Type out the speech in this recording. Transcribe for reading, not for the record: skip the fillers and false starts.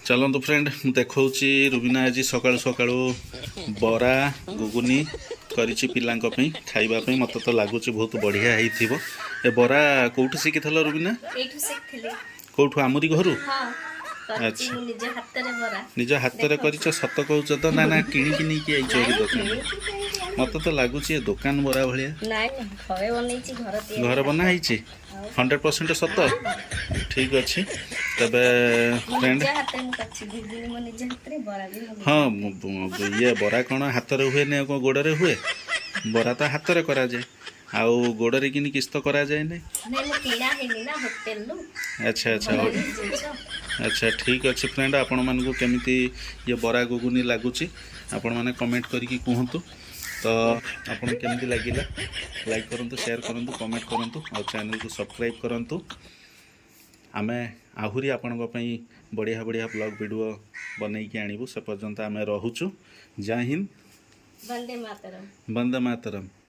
ଚାଲନ୍ତୁ ଫ୍ରେଣ୍ଡ, ମୁଁ ଦେଖାଉଛି। ରୁବିନା ଆଜି ସକାଳୁ ସକାଳୁ ବରା ଘୁଗୁନି କରିଛି ପିଲାଙ୍କ ପାଇଁ ଖାଇବା ପାଇଁ। ମୋତେ ତ ଲାଗୁଛି ବହୁତ ବଢ଼ିଆ ହେଇଥିବ। ଏ ବରା କେଉଁଠୁ ଶିଖିଥିଲ ରୁବିନା? ଏଇଠୁ ଶିଖିଥିଲି। କେଉଁଠୁ, ଆମରି ଘରୁ? ହଁ, କରିଛି। ଆଚ୍ଛା। ମୁଁ ନିଜ ହାତରେ ବରା। ନିଜ ହାତରେ କରିଛ? ସତ କହୁଛ ତ ନା ନା କିଣିକି ନେଇକି ଆଇଛ ଏ ଦୋକାନ? କିଣିକି କାହିଁକି ଆଣିବି? ମୋତେ ତ ଲାଗୁଛି ଏ ଦୋକାନ ବରା ଭଳିଆ। ନାଇଁ ନାଇଁ, ଘରେ ବନେଇଛି, ଘର ତିଆରି। ଘରେ ବନା ହେଇଛି? 100% ସତ? ଠିକ୍ ଅଛି ତେବେ ମୋ ଫ୍ରେଣ୍ଡ। ନିଜ ହାତରେ ମୁଁ କରିଛି ଘୁଗୁନି, ମୋ ନିଜ ହାତରେ ବରା ବି ମୁଁ। ହଁ, ଇଏ ବରା କ'ଣ ହାତରେ ହୁଏନି ଆଉ କ'ଣ ଗୋଡ଼ରେ ହୁଏ? ବରା ତ ହାତରେ କରାଯାଏ, ଆଉ ଗୋଡ଼ରେ କିନି କିଛି ତ କରାଯାଏନି। ନାଇଁ, ମୁଁ କିଣା ହେଇନି ନା ହୋଟେଲରୁ। ଆଚ୍ଛା। ଭଲ ଜିନିଷ। ଆଚ୍ଛା, ଠିକ୍ ଅଛି ଫ୍ରେଣ୍ଡ। ଆପଣମାନଙ୍କୁ କେମିତି ଇଏ ବରା ଘୁଗୁନି ଲାଗୁଛି, ଆପଣମାନେ କମେଣ୍ଟ କରିକି କୁହନ୍ତୁ। ତ ଆପଣଙ୍କୁ କେମିତି ଲାଗିଲା, ଲାଇକ୍ କରନ୍ତୁ, ସେୟାର କରନ୍ତୁ, କମେଣ୍ଟ କରନ୍ତୁ ଆଉ ଚ୍ୟାନେଲକୁ ସବସ୍କ୍ରାଇବ୍ କରନ୍ତୁ। ଆମେ ଆହୁରି ଆପଣଙ୍କ ପାଇଁ ବଢ଼ିଆ ବଢ଼ିଆ ବ୍ଲଗ୍ ଭିଡ଼ିଓ ବନେଇକି ଆଣିବୁ। ସେ ପର୍ଯ୍ୟନ୍ତ ଆମେ ରହୁଛୁ। ଜୟ ହିନ୍ଦ। ବନ୍ଦେ ମାତରମ୍। ବନ୍ଦେ ମାତରମ୍।